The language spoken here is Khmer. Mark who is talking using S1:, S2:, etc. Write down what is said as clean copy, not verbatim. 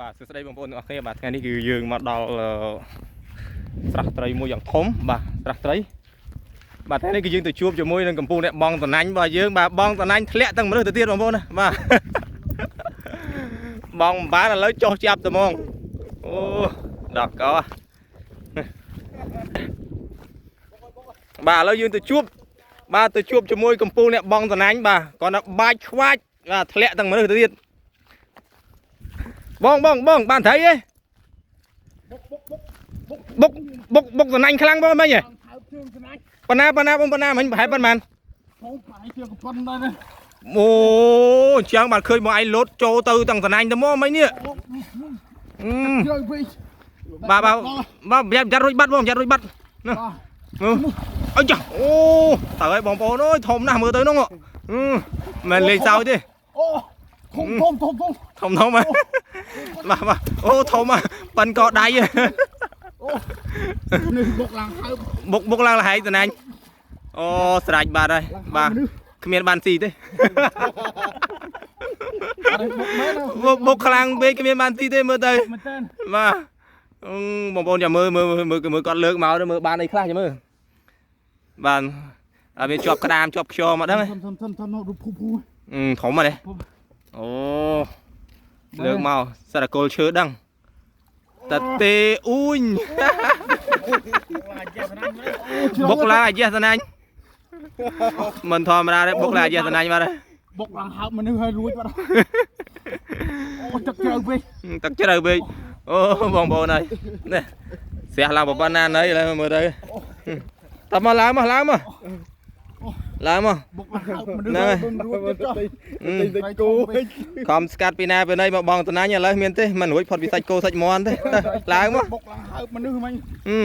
S1: បាទសួស្តីបងប្អូនទាំងអស់គ្នាបាទថ្ងៃនេះគឺយើងមកដល់ស្រះត្រីមួយយ៉ាងធំបាទស្រះត្រីបាទថ្ងៃនេះគឺយើងទៅជួបជាមួយនឹងកំពូលអ្នកបងតណាញ់របស់យើងបាទបងតណាញ់ធ្លាក់ទាំងមនុស្សទៅទៀតបងប្អូនណាបាទ បងមិនបានឥឡូវចុះចាប់តែហ្មងអូដល់កបាទឥឡូវយើងទៅជួបបាទទៅជួបជាមួយកំពូលអ្នកបងតណាញ់បាទគាត់ថាបាច់ខ្វាច់បាទធ្លាក់ទាំងមនុស្សទៅទៀត បងបងបងបានត្រីទេបុកបុកបុកតំណាញ់ខ្លាំងបងមិញហ៎
S2: ថើបជើងស្នាច់
S1: ប៉ុណ្ណាប៉ុណ្ណាបងប៉ុណ្ណាមិញប្រហែលប៉ុន្មាន
S2: ធំប្រហែលជាកំប៉ុនដែរណា
S1: អូអញ្ចឹងបានឃើញបងឯងលោតចូលទៅទាំងតំណាញ់ទៅមកមិញនេះ
S2: អូ
S1: អឺ
S2: ជ្រៅពេក
S1: បាទបាទបាទប្រយ័ត្នប្រយ័ត្នរួចបាត់បងប្រយ័ត្នរួចបាត់
S2: បាទ
S1: មើលអើចាអូតើឲ្យបងប្អូនអើយធំណាស់មើលទៅនោះអឺមិនលេងសើចទេ
S2: អូធំធំធំធំ
S1: ធំធំហ៎បាទបាទអូធំហ៎ប៉ិនកដៃហ៎
S2: អូនេះបុកឡើងហើប
S1: បុកបុកឡើងលហែកតំណាញ់អូស្រាច់បាត់ហើយបាទគ្មានបានស៊ីទេ
S2: អត់បុកមែន
S1: បុកបុកខ្លាំងពេកគ្មានបានទីទេមើលទៅ
S2: មែនតើ
S1: បាទអឺបងប្អូនចាំមើលមើលមើលមើលគាត់លើកមកទៅមើលបានអីខ្លះចាំមើលបាទអត់មានជាប់ក្តាមជាប់ខ្យងមកដឹងទេ
S2: ធំធំធំធំរូបភូភូ
S1: អឺធំហ្នឹងអូលើកមកសារកុលឈើដឹងតទេអ៊ូញបុកឡើងអាយះសណាញ់មិនធម្មតាទេបុកឡើងអាយះសណាញ់បាទ
S2: បុកឡើងហើបមនុស្សឲ្យរួចបាត់អូទឹកជ្រៅពេក
S1: ទឹកជ្រៅពេកអូបងប្អូនអើយនេះស្រះឡើងប៉ុណ្ណាណីឥឡូវមើលទៅតមកឡើងមកឡើងមកឡើងមក
S2: បុកឡើងហើបមនុស្សឲ្យរួចទៀតចុះ
S1: អឺ
S2: ត្រីគោ
S1: ខំស្កាត់ពីណាពីណីមកបងតណាញ់ឥឡូវមានទេមិនរួចផុតពីសាច់គោសាច់មាន់ទេទៅឡើងមក
S2: បុកឡើងហើបមនុស្សមិញ
S1: អឺ